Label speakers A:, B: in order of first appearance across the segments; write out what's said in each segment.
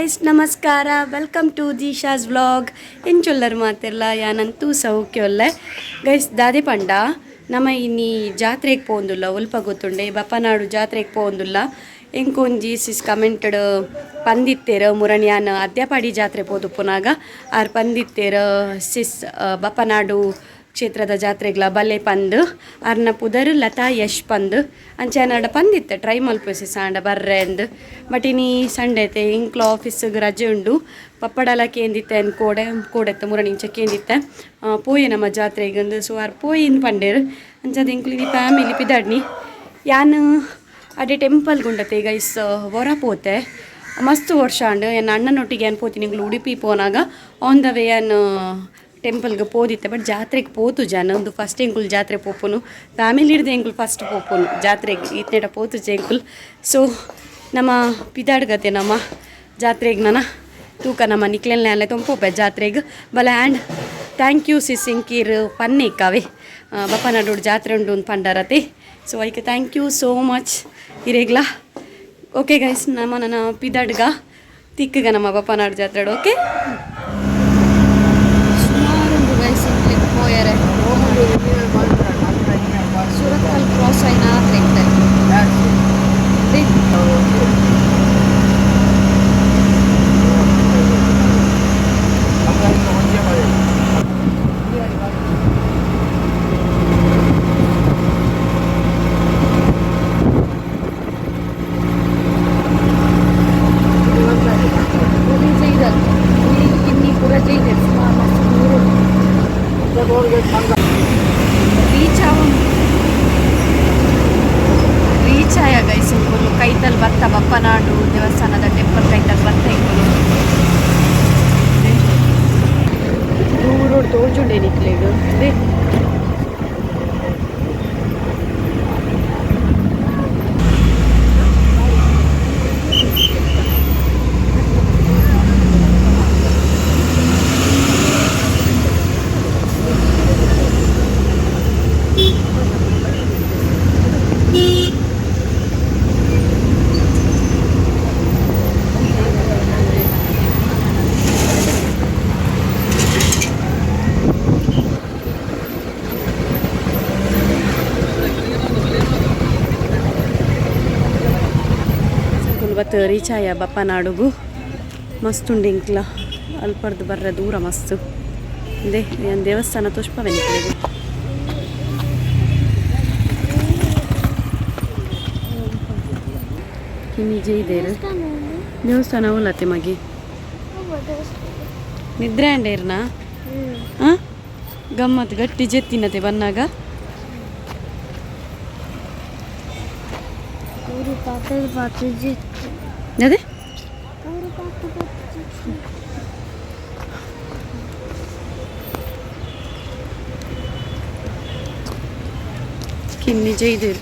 A: Guys, ನಮಸ್ಕಾರ. Welcome to Disha's vlog. ಎಂಚೊಲ್ಲರ್ ಮಾತೆರ್ಲ? ಯಾನಂತೂ ಸೌಖ್ಯೊಲ್ಲೆ. Guys, ದಾದೆ ಪಂಡ, ನಮ ಇನಿ ಜಾತ್ರೆಗೆ ಪೋಂದುಲ್ಲ. ಒಲ್ಪ ಗೊತ್ತುಂಡೆ? ಬಪ್ಪನಾಡು ಜಾತ್ರೆಗೆ ಪೋಂದುಲ್ಲ. ಎಂಕೊಂಜಿ ಸಿಸ್ ಕಮೆಂಟಡ್ ಪಂದಿತ್ತೇರು. ಮುರಣಿಯಾನ ಅದ್ಯಪಾಡಿ ಜಾತ್ರೆ ಪೋದುಪ್ಪುನಾಗ ಆರ್ ಪಂದಿತ್ತೇರು, ಸಿಸ್ ಬಪ್ಪನಾಡು ಕ್ಷೇತ್ರದ ಜಾತ್ರೆಗ್ಲ ಬಲ್ಲೆ ಪಂದ್. ಅರ್ನ ಪುದರ್ ಲತಾ ಯಶ್ ಪಂದ್. ಅಂಚೆ ಪಂದಿತ್ತೆ, ಟ್ರೈ ಮಲ್ಪು ಸಿಸ್ ಆಂಡ ಬರ್ರೆ ಅಂದ್. ಬಟ್ ಇನಿ ಸಂಡೆ ಐತೆ, ಇಂಕ್ಲ ಆಫೀಸ್ಗೆ ರಜೆ ಉಂಡು. ಪಪ್ಪಡಲ ಕೇಂದಿತ್ತೆ ಕೋಡೆ ಕೋಡೆತ್ತ ಮುರಣಿ ಇಂಚ ಕೇಂದಿತ್ತೆ, ಪೋಯೆ ನಮ್ಮ ಜಾತ್ರೆಗೆ ಅಂದ್. ಸೊ ಆರ್ ಪೋಯಿನ್ ಪಂಡೇರು. ಅಂಚಾದ ಎಂಕುಲು ಇನಿ ಫ್ಯಾಮಿಲಿ ಪಿದಾಡ್ನಿ. ಯಾನ್ ಅಡೆ ಟೆಂಪಲ್ ಗುಂಡತೆ ಗೈಸ್, ವರ ಪೋತೆ. ಮಸ್ತ್ ವರ್ಷ ಆಂಡ್. ಎನ್ನ ಅಣ್ಣನೊಟ್ಟಿಗೆ ಏನು ಪೋತೀನಿ. ಎಂಕ್ಲು ಉಡುಪಿ ಪೋನಾಗ ಆನ್ the way ಯಾನ್ ಟೆಂಪಲ್ಗೆ ಪೋದಿತ್ತೆ. ಬಟ್ ಜಾತ್ರೆಗೆ ಪೋತು ಜನ. ಒಂದು ಫಸ್ಟ್ ಎಂಕುಲು ಜಾತ್ರೆ ಪೋಪುನು. ಫ್ಯಾಮಿಲಿ ಹಿಡ್ದು ಎಂಕುಲು ಫಸ್ಟ್ ಪೋಪುನು ಜಾತ್ರೆಗೆ. ಈತ್ನೇಟ ಪೋತು ಎಂಕುಲು. ಸೊ ನಮ್ಮ ಪಿದಾಡ್ಗತೆ ನಮ್ಮ ಜಾತ್ರೆಗೆ. ನನ ತೂಕ ನಮ್ಮ ನಿಕ್ಲೆಲ್ಲ ತೊಂಪೋಪೆ ಜಾತ್ರೆಗೆ ಬಲ. ಆ್ಯಂಡ್ thank you sis, ಇಂಕೀರ್ ಪನ್ನೆ ಇಕ್ಕಾವೆ ಬಪ್ಪನಾಡು ಜಾತ್ರೆ ಉಂಡು ಒಂದು ಪಂಡರತೆ. ಸೊ ಐಕೆ thank you so much ಇರೇಗ್ಲಾ. Okay guys, ನಮ್ಮ ನನ್ನ ಪಿದಾಡ್ಗ ತಿಕ್ಕಗ ನಮ್ಮ ಬಪ್ಪನಾಡು ಜಾತ್ರೆ. ಓಕೆ, ಸುಮಾರು ಗೈಸ್ ಇಂಕ್ಲೆಗ್ ಪೋಯರೆ. ಸುರತ್ಕಲ್ ಕ್ರಾಸ್ ಆಯ್ನ ಆತ್ರೆ. ರೀಚ್ ಆವ, ರೀಚ್ ಆಯ ಗೈಸ್. ಇಂಕುಲು ಕೈತಲ್ ಬತ್ತ. ಬಪ್ಪನಾಡು ದೇವಸ್ಥಾನದ ಟೆಂಪಲ್ ಕೈತಲ್ ಬತ್ತ ಇಂಕುಲು. ದೂರೋಡು ತೋಜುಂಡೆ ನಿಕ್ಲೆಗ್ they. ಇಂಕುಲು ಬತ್ತು ರೀಚ್ ಆಯ ಬಪ್ಪನಾಡುಗು. ಮಸ್ತ್ ಉಂಡು ಇಂಕ್ಲ. ಅಲ್ಪರ್ದು ಬರ್ರ ದೂರ ಮಸ್ತ್ they. ಏನ್ ದೇವಸ್ಥಾನ ತೋಷ್ಪವೆ ನಿಕ್ಲೆಗ್. ಕಿನ್ನಿ ಜೈದೇರು ದೇವಸ್ಥಾನ ಉಲ್ಲತ್ತೆ ಮಗಿ. ನಿದ್ರೆ ಅಂಡೇರ್ನಾ? ಹಾಂ, ಗಮ್ಮತ್ ಗಟ್ಟಿ ಜೆತ್ತಿನತೆ ಬನ್ನಾಗ.
B: ಪೂರಿ ಪಾತ್ರೆ ಪಾತ್ರೆ ಜಿತ್ತು.
A: ಅದೇ.
B: ಪೂರಿ ಪಾತ್ರೆ ಪಾತ್ರೆ ಜಿತ್ತು.
A: ಕಿನ್ನಿ ಜೈದೇರು.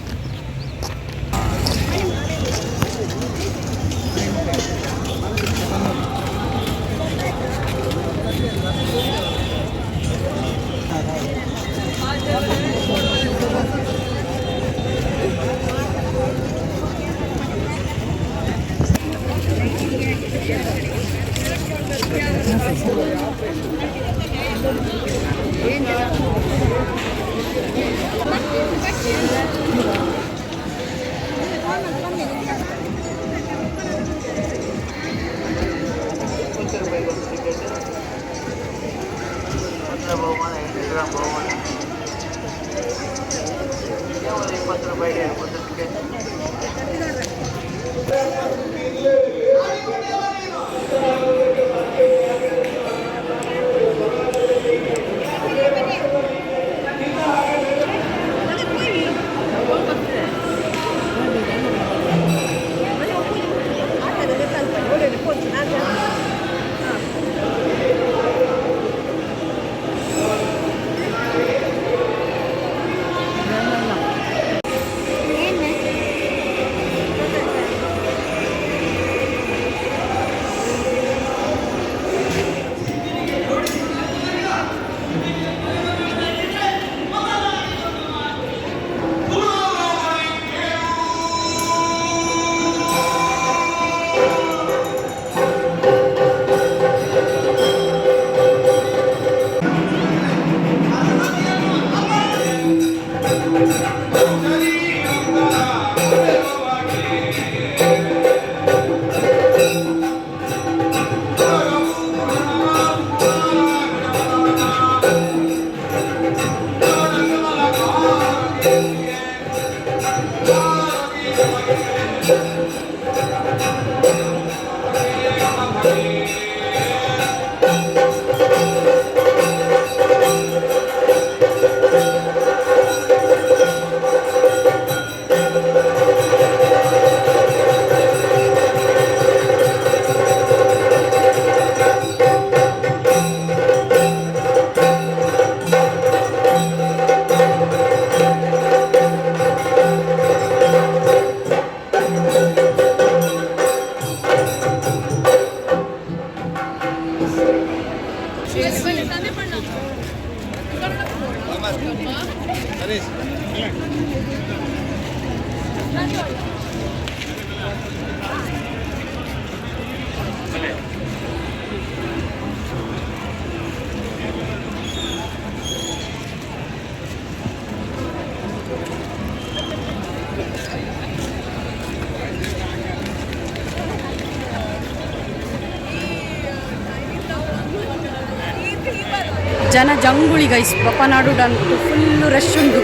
A: ಜನ ಜಂಗುಳಿ ಗೈಸ್ ಬಪ್ಪನಾಡು ಅಂತೂ ಫುಲ್ಲು ರಶ್ ಉಂಡು.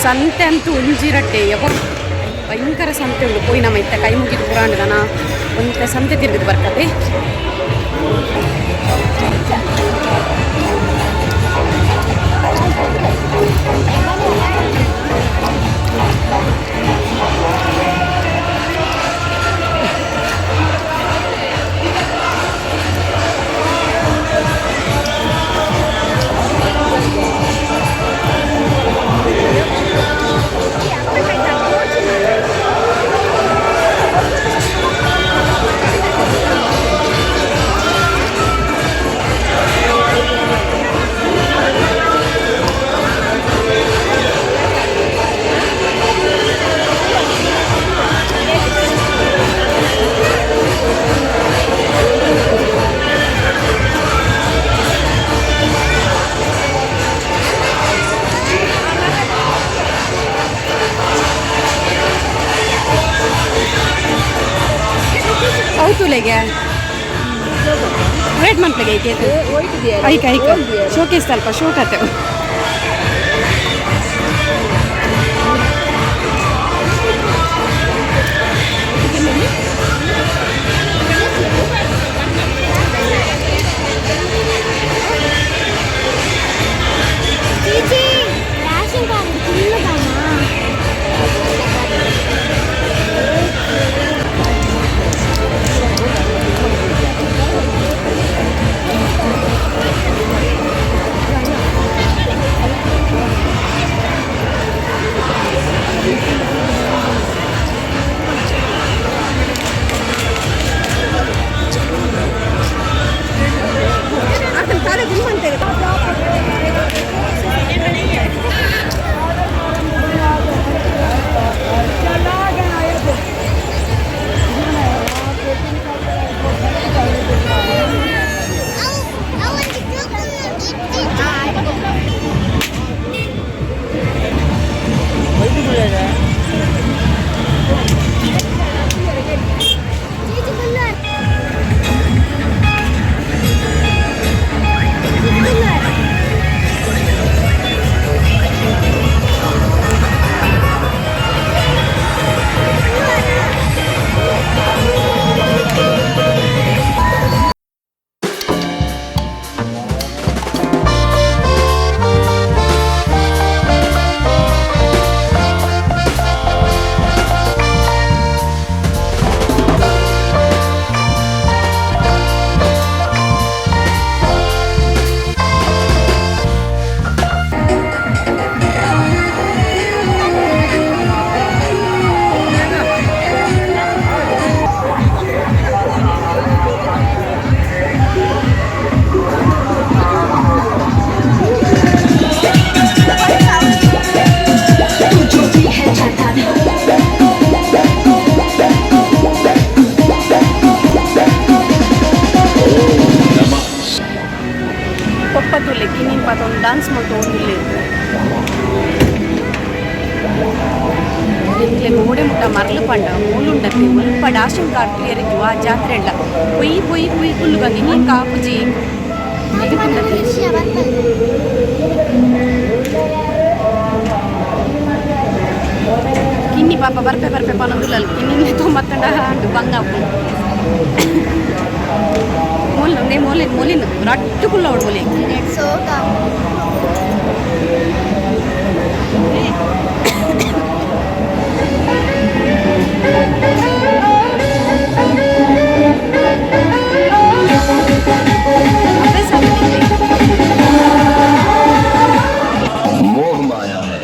A: ಸಂತೆ ಅಂತೂ ಒಂಜಿರಟ್ಟೆ ಯವ ಭಯಂಕರ ಸಂತೆ ಉಂಡು. ಪೋಯಿ ನಮ್ಮ ಇತ್ತ ಕೈ ಮುಗಿದು ಪುರಾಣ ದನ ಒಂತೆ ಸಂತೆ ತಿರುಗಿದು ಬರ್ತದೆ. ಅವು ತೂಲೆಗೆ ರೇಟ್ ಮನ್ಪ್ಲೆಗೆ ಐತೆ. ಐಕ ಐಕ ಶೋಕೇಸ್ ಸ್ವಲ್ಪ ಶೋಕ್ ಆತೆ.
B: ಚೀಚಿ ರೇಷನ್ ಕಾರ್ಡ್ ತಿನ್ನದಾನ.
A: ಪೊಪ್ಪ ತೂಲೆ ಕಿನ್ನಿನ ಪಾತ ಒಂದು ಡಾನ್ಸ್ ಮಾಡ್ತು ಒಂದಿಲ್ಲ. ಎಂಕ್ಲೆ ಗೋಡೆ ಮುಟ್ಟ ಮರ್ಲು ಪಂಡ ಮೂಲುಂಡತ್ತೆ ಮುಲ್ಪ ಡಾಶಿಂಗ್ ಕಾರ್ ಕ್ಲಿಯರ್ ಇದ್ದು ಆ ಜಾತ್ರೆ ಉಂಡ ಪೊಯ್ ಪೊಯ್ ಪೊಯ್ ಕುಲ್ಲು ಬಂದು ನೀನು ಕಾಪುಜಿ. ಕಿನ್ನಿ ಪಾಪ ಬರ್ಪೆ ಬರ್ಪೆ ಪನೊಂದುಲ್ಲ. ಕಿನ್ನಿ ತೊಂಬತ್ತಂಡ ಅಂಡು ಬಂಗ ಮೂಲ ಒಂದೇ ಮೂಲೆ ಮೂಲಿನ ರಟ್ಟು ಕುಲ್ಲ ಅವಳು ಮೂಲೆ. ಅಭ್ಯಾಸ ಆಗುತ್ತೆ.
C: मोह माया है।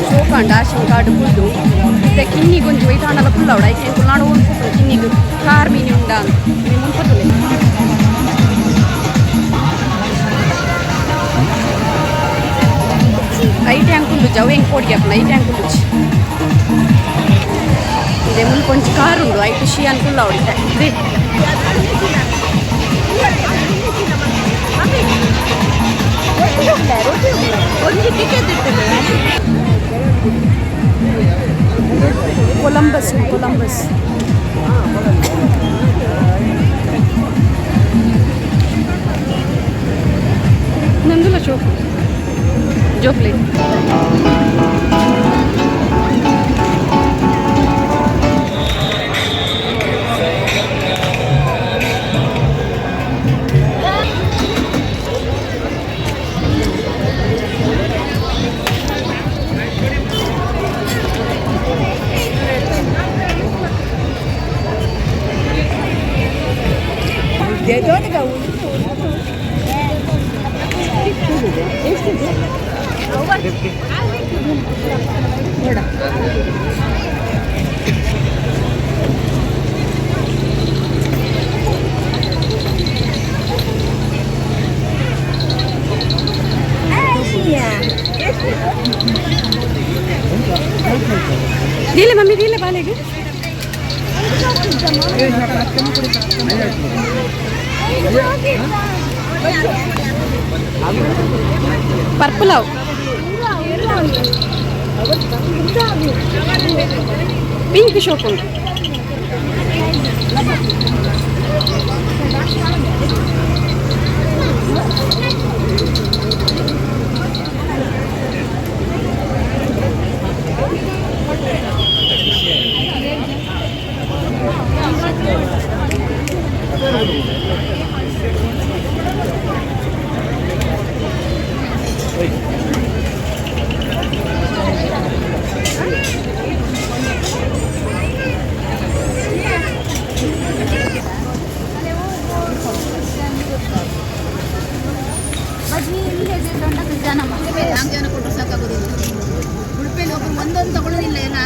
A: ಶೋಕಾಂಡ ಆಶಿನ ಕಾಡು ಕುಲ್ದು ಇತ್ತೆ ಕಿನ್ನಿ ಗೊಂಜಿ ವೈಟಾಂಡಲ ಕುಲ್ಲವಡ ಐಕೆ ಕುಲ್ಲಾಡ ಉಂಟು ಕಿನ್ನಿಗ್ ಕಾರ್ ಮೀನಿ ಉಂಡ ಮೀ ಮುಲ್ಪತುಲೆ ಐಟ್ ಹ್ಯಾಂಗ್ ಜವ್ ಹೆಂಗ್ ಪೋಡಿಗೆ ಅಪ್ಪನ ಐಟ್ ಹ್ಯಾಂಗ್ ಕುಲ್ಲುಜಿ ಇದೆ ಮುಲ್ಪ ಒಂಜಿ ಕಾರ್ ಉಂಡು ಐಟ್ she ಅನ್ಕುಲ್ಲ ಹೊಡಿತೆ ಇದೆ. ಒಂಜಿ ಟಿಕೆಟ್ ಕೊಲಂಬಸ್ ಕೊಲಂಬಸ್ ನಂದುಲ ಚೋಕ್ ಜೋಕ್ಲೆ. ದೀಲೆ ಮಮ್ಮಿ ದೀಲೆ ಬಾಲೆಗೆ. ಪರ್ಪಲ್ ಅವು ಪಿಂಕ್ ಶೋಕ್ ಉಂಟು.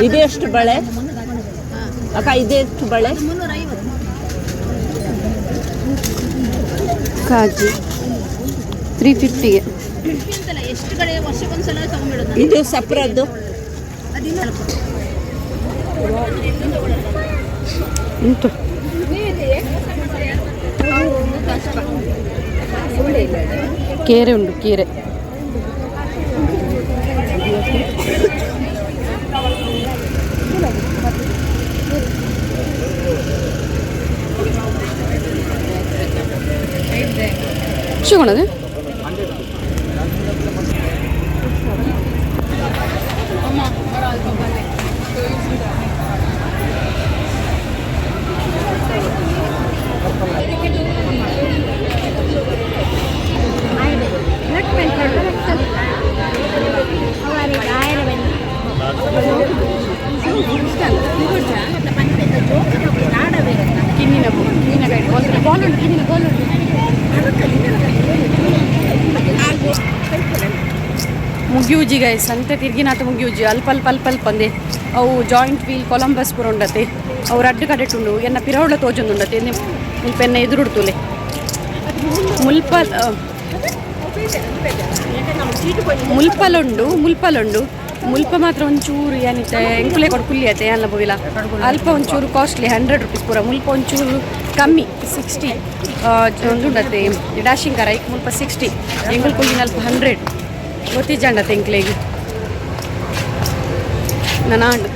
D: ಇದೆಷ್ಟು ಬಳೆ ಅಕ್ಕ? ಇದೆಷ್ಟು ಬಳೆ?
A: ಕಾಜಿ 350ಗೆ.
D: ಇದು ಸಪ್ರದ್ದು.
A: ಉಂಟು. ಕೇರೆ ಉಂಟು, ಕೀರೆ. ಶುಗುಣದು ಕಿನ್ನಿನ ಕಿನ್ನಿನ ಬಾಲ್ ಬಾಲ್ ಉಂಟು, ಕಿನ್ನಿನ ಬಾಲ್ ಉಂಟು. ಮುಗಿಯೂಜಿ ಗೈಸ್ ಸಂತೆ ತಿರ್ಗಿನಾತ ಮುಗಿಯೂಜಿ ಅಲ್ಪ ಅಲ್ಪ ಅಲ್ಪ ಅಲ್ಪ ಅಂದೆ ಅವು ಜಾಯಿಂಟ್ ವೀಲ್ ಕೊಲಂಬಸ್ ಪೂರ ಉಂಡತೆ ಅವು ರಡ್ಡು ಕಡೆಟುಂಡು ಎನ್ನ ಪಿರವುಳ ತೋಜೊಂದುಂಡತೆ ಎನ್ನೆ ಮುಲ್ಪ ಎನ್ನ ಎದುರುಡ್ತುಲೆ ಮುಲ್ಪ ಮುಲ್ಪಲುಂಡು ಮುಲ್ಪಲುಂಡು ಮುಲ್ಪ ಮಾತ್ರ ಒಂಚೂರು ಏನಿತ್ತೆ ಎಂಕುಲೆ ಕೊಡು ಕುಲ್ಲಿ ಅತ್ತೆ ಅಲ್ಲ ಬೋವಿಲ ಅಲ್ಪ ಒಂಚೂರು ಕಾಸ್ಟ್ಲಿ 100 ರುಪೀಸ್ ಪೂರ ಮುಲ್ಪ ಒಂಚೂರು ಕಮ್ಮಿ 60 ಒಂದುಂಡತೆ ಡ್ಯಾಶಿಂಗ್ ಕರ ಐಕ್ ಮುಲ್ಪ 60 ಎಂಕುಲು ಕುಲ್ಲಿನ ಅಲ್ಪ 100 ಗೊತ್ತಿಜ್ಜಂಡತೆ ಎಂಕ್ಲೆಗ್ ನನಾಂಡು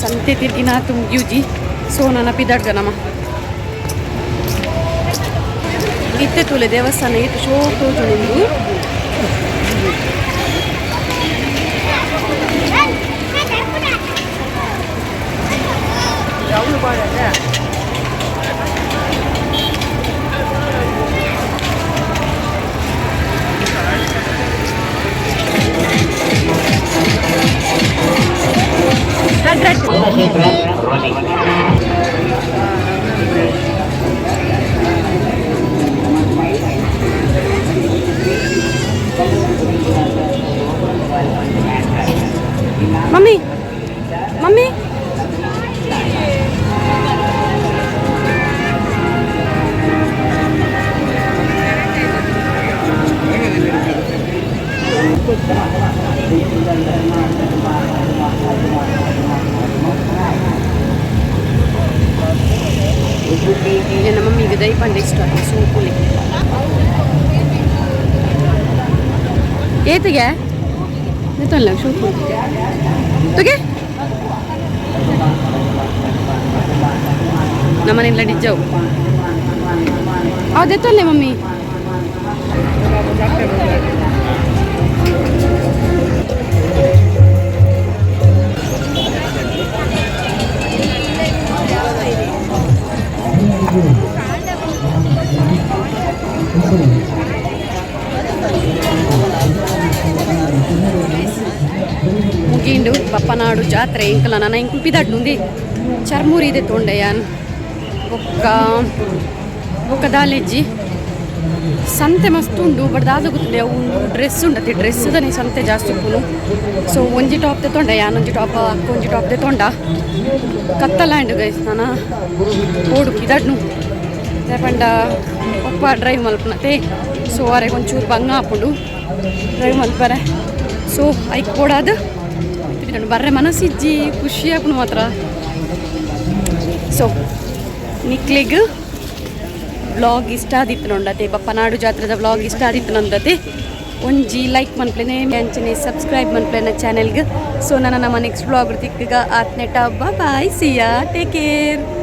A: ಸಂತೆ ತಿರ್ಗಿನಾತು ಮುಗಿಯೂಜಿ ಸೊ ನನ್ನ ಪಿದಾಡ್ಗ ನಮ್ಮ ಇತ್ತೆ ತೂಲೆ ದೇವಸ್ಥಾನ ಇತ್ತು ಶೋ ತೋಜುಂಡು. ಮಮ್ಮಿ ಮಮ್ಮಿ ನನ್ನ ಮಮ್ಮಿಗೆ ದೈಪಂಡ ಇಷ್ಟ ಆಯ್ತು ಸೂಪುಲಿ ಏತಿಗೆ ನಿತ್ತಲ್ಲ ಸೂಪು ತುಗೆ ನಮ್ಮನೆಲ್ಲ ಡಿಜ್ಜವು ಅದೆತ್ತಲ್ಲೇ ಮಮ್ಮಿ. ಮುಗಿಂಡು ಬಪ್ಪನಾಡು ಜಾತ್ರೆ ಇಂಕಲ ನನ್ನ ಇಂಕುಲ್ ಪಿದಾಡ್ನುಂದಿ ಚರ್ಮೂರಿ ಇದೆ ತೊಂಡೆಯಾನ್ ಬೊಕ್ಕ ಬೊಕ್ಕ ದಾಲೆಜ್ಜಿ ಸಂತೆ ಮಸ್ತ್ ಉಂಡು ಬಟ್ ದಾದ ಗೊತ್ತುಂಡೆ ಅವು ಉಂಡು ಡ್ರೆಸ್ ಉಂಡತಿ ಡ್ರೆಸ್ ದನೆ ಸಂತೆ ಜಾಸ್ತಿ ಉಪ್ಪುನು. ಸೊ ಒಂಜಿ ಟಾಪ್ ತೊಂಡ ಯಾನೊಂಜಿ ಟಾಪ್ ಅಕ್ಕ ಒಂಜಿ ಟಾಪ್ ತೊಂಡ ಕತ್ತಲಾಂಡು ಗೈಸ್ ನಾನ ಓಡು ಪಿದಾಡ್ನು ಪಂಡ ಒಪ್ಪ ಡ್ರೈವ್ ಮಲ್ಪನತೆ. ಸೊ ಅರೆಗೆ ಒಂಚೂರು ಬಂಗ ಆಪುಂಡು ಡ್ರೈವ್ ಮಲ್ಪರೆ. ಸೊ ಐಕ್ ಕೊಡಾದು ಬರ್ರೆ ಮನಸ್ಸಿಜ್ಜಿ ಖುಷಿ ಆಪುಂಡು ಮಾತ್ರ. ಸೊ ನಿಕ್ಲೆಗ್ ವ್ಲಾಗ್ ಇಷ್ಟ ಆದಿತ್ತು ನೋಡತೆ ಬಪ್ಪನಾಡು ಜಾತ್ರೆದ ವ್ಲಾಗ್ ಇಷ್ಟ ಆದಿತ್ತು ನೋಡತೆ ಒಂಜಿ ಲೈಕ್ ಮನ್ಪ್ಲೇನೆ ಅಂಚನೆ ಸಬ್ಸ್ಕ್ರೈಬ್ ಮನ್ಪ್ಲೇನ ಚಾನೆಲ್ಗೆ. ಸೊ ನನ್ನ ನಮ್ಮ ನೆಕ್ಸ್ಟ್ ವ್ಲಾಗ್ ತಿಕ್ಕಗ ಆತ್ನೆಟ bye see ya take care.